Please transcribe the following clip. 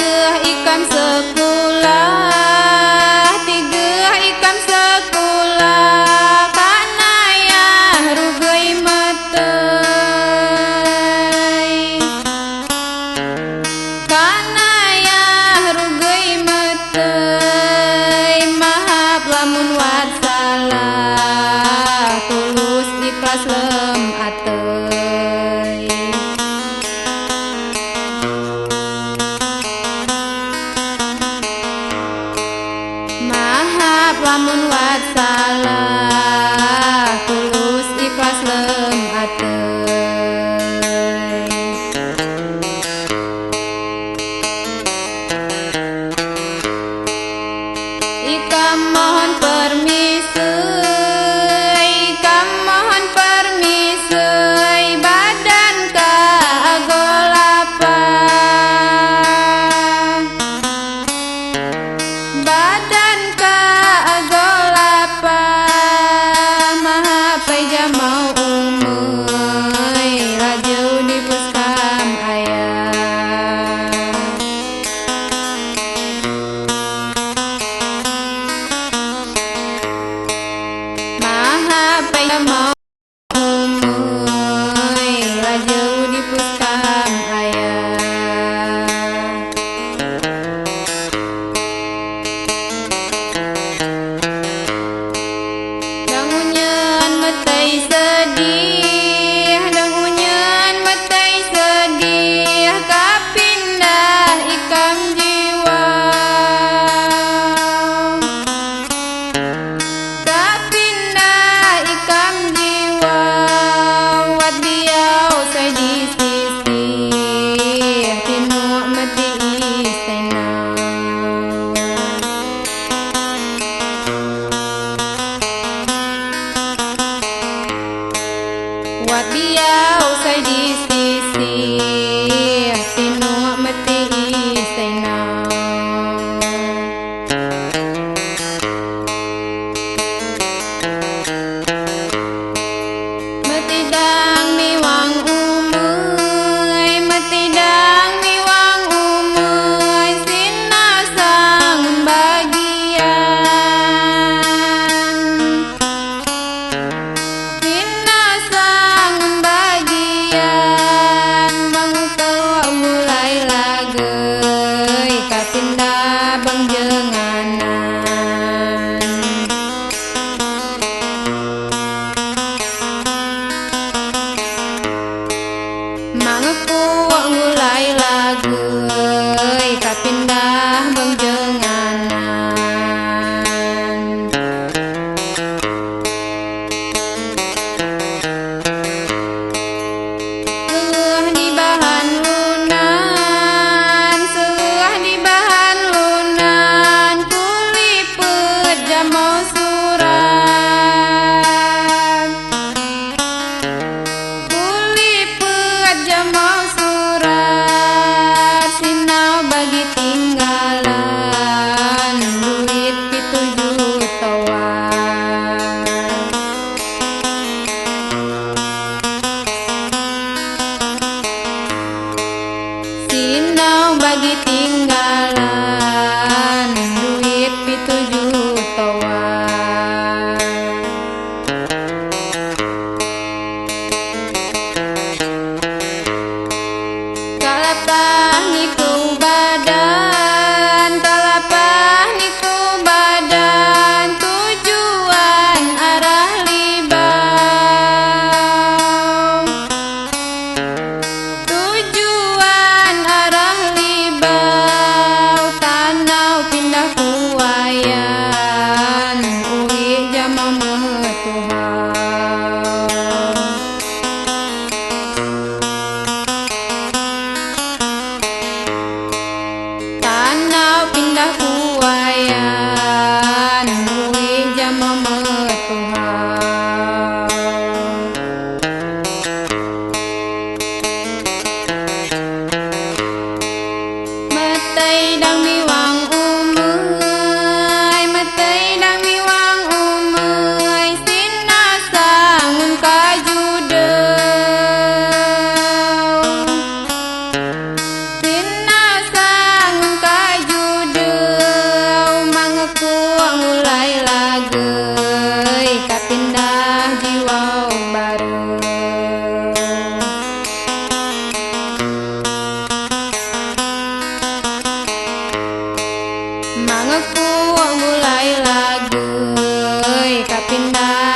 Tigeh ikam sekulah, tigeh ikam sekulah, karena ya rugi metai, karena ya rugi metai. Maaf lamun wat salah, tulus ikhlas lem atei. Maaf lamun wat salah, tulus ikhlas lem atei. Ikam mohon permisi, ikam mohon permisi, badan ka agolapa, badan ka agolapa. Mahapai jamau umai, laju di puskam ayah. Mahapai jamau umai, laju di puskam ayah. Dangunyan metai sedih, dangunyan metai sedih, kapindah ikam jiwa, kapindah ikam jiwa. Wat biau sai di sisi, tinu meti istana. Wat biau sai di sisi, tinu meti istana. Metidang miwang umai, metidang miwang umai, sinasang bagian, sinasang bagian. Bangko mulai lagai, kapindah bang jenganan. Mangeku ngulai lagai, kapindah bang jenganan. Seuh di bahan lunan, seuh di bahan lunan, kulipet jamau surat, kulipet jamau surat. Sinau bagi tinggalan duit 7 jutaan. Sinau bagi tinggalan duit 7 jutaan. Kalapah niku badan, kalapah niku badan, tujuan arah libau, tujuan arah libau. Tanau pindah kuayan, uih jamau metuhau. Tanau pindah kuayan, uih jamau metuhau. Metai dang miwang umai, metai dang miwang umai, sinasangun kajudeu, sinasangun. Ngekuok mulai lagu. Kak pindah.